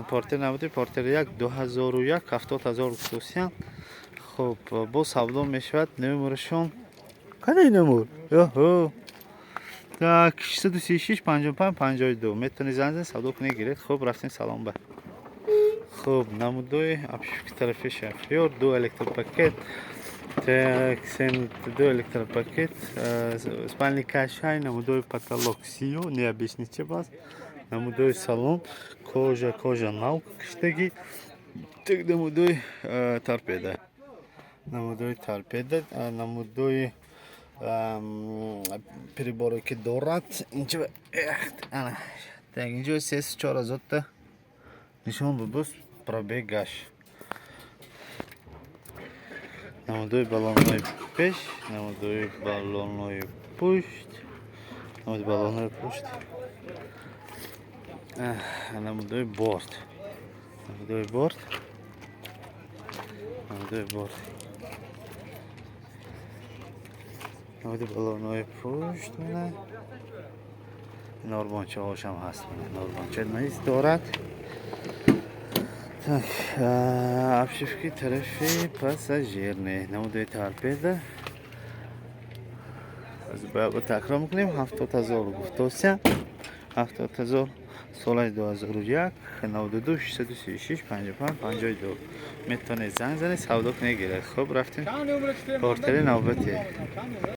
Портер намуди Портер як 2001, 70 000 гуфтосиян. Хуб, бо савдо мешавад. Номерашон кане, номер? Ёҳо. Так, 636 55 52, метавонед занг занед, савдо кунед, гиред. Хуб, рафтем салон ба. Хуб, намудои обшивки тарафи шофёр, ду электропакет. Так, ду электропакет, спальный кашай, намудои потолок сиё, необычный бас, намудои салон кожа, кожа нав киштагӣ. Так, намудои торпеда, намудои торпеда, намудои приборе ки дорад инҷо. Ана, так, инҷо 304 ҳазорта нишон додост пробегаш. Намудои баллонҳои пеш, намудои баллонҳои пушт, намудои баллонҳои пушт, намудои борт, намудои борт, намудои борт, намуди баллонҳои пушт. Мана, норбончаҳошам ҳаст, норбонча низ дорад. Так, обшивки тарафи пассажир не, намудои торпеда. Такрор мекунем, 70 000 гуфтося, 70 000, солаи 2001, 92 636 55 52, метавонед занг занед, савдо кунед, гиред. Хуб, рафтем портери навбати.